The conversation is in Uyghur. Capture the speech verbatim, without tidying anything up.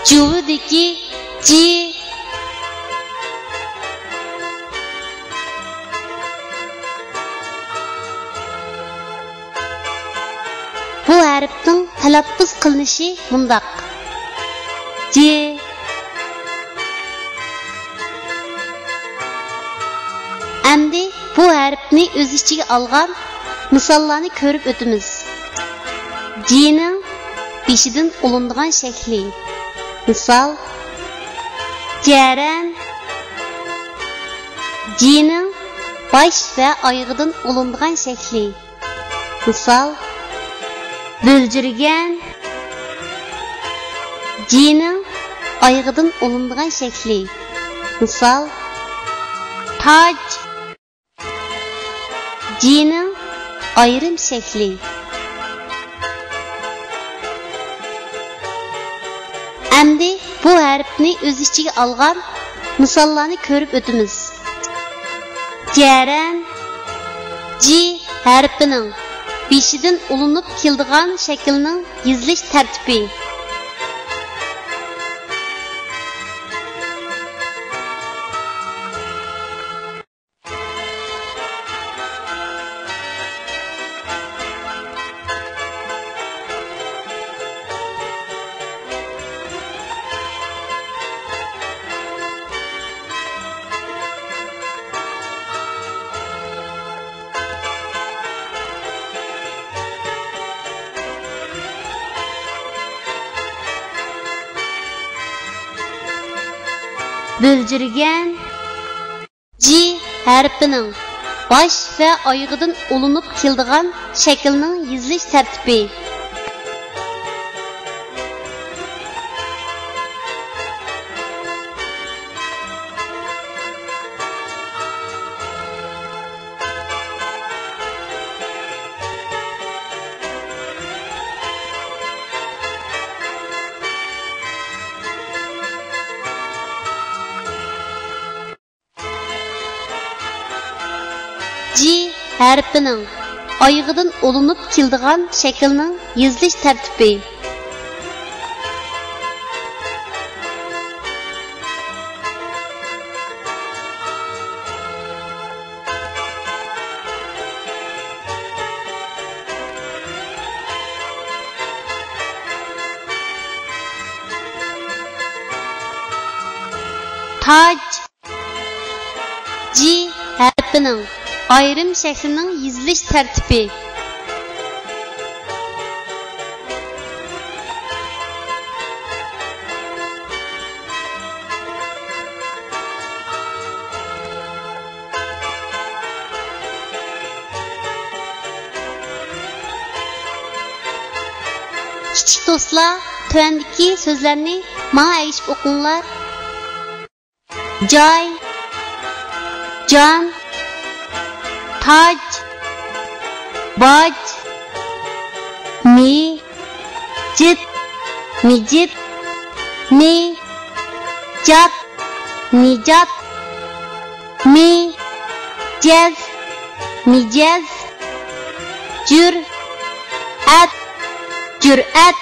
جۇۋىدىكى جى. بۇ ھەرپنىڭ تەلەپپۇز قىلىنىشى مۇنداق: جى. ئەمدى بۇ ھەرپنى ئۆز ئىچىگە ئالغان مىساللارنى كۆرۈپ ئۆتىمىز. جىنىڭ بېشىدىن ئۇلىنىدىغان شەكلى. مىسال، جەرەن. جىنىڭ باش ۋە ئايىغىدىن ئۇلىنىدىغان شەكلى. مىسال، بۆلجۈرگەن. جىنىڭ ئايىغىدىن ئۇلىنىدىغان شەكلى. مىسال، تاج. جىنىڭ ئايرىم شەكلى. ئەمدى بۇ ھەرپنى ئۆز ئىچىگە ئالغان مىساللارنى كۆرۈپ ئۆتىمىز. جەرەن، جى ھەرپىنىڭ بېشىدىن ئۇلىنىپ كېلىدىغان شەكىلنىڭ يېزىلىش تەرتىپى. بۆلجۈرگەن. جى ھەرپىنىڭ باش ۋە ئايىغىدىن ئۇلىنىپ كېلىدىغان شەكىلنىڭ يېزىلىش تەرتىپى. جى ھەرپىنىڭ ئايىغىدىن ئۇلىنىپ كېلىدىغان شەكىلنىڭ يېزىلىش تەرتىپى. تاج. جى ھەرپىنىڭ ئايرىم شەكلىنىڭ يېزىلىش تەرتىپى. كىچىك دوستلار، تۆۋەندىكى سۆزلەرنى ماڭا ئەگىشىپ ئوقۇڭلار. جاي، جان، تاج، باج، مى، جىت، مىجىت، نى، جات، نىجات، مى، جەز، مىجەز، جۈر، ئەت، جۈرئەت،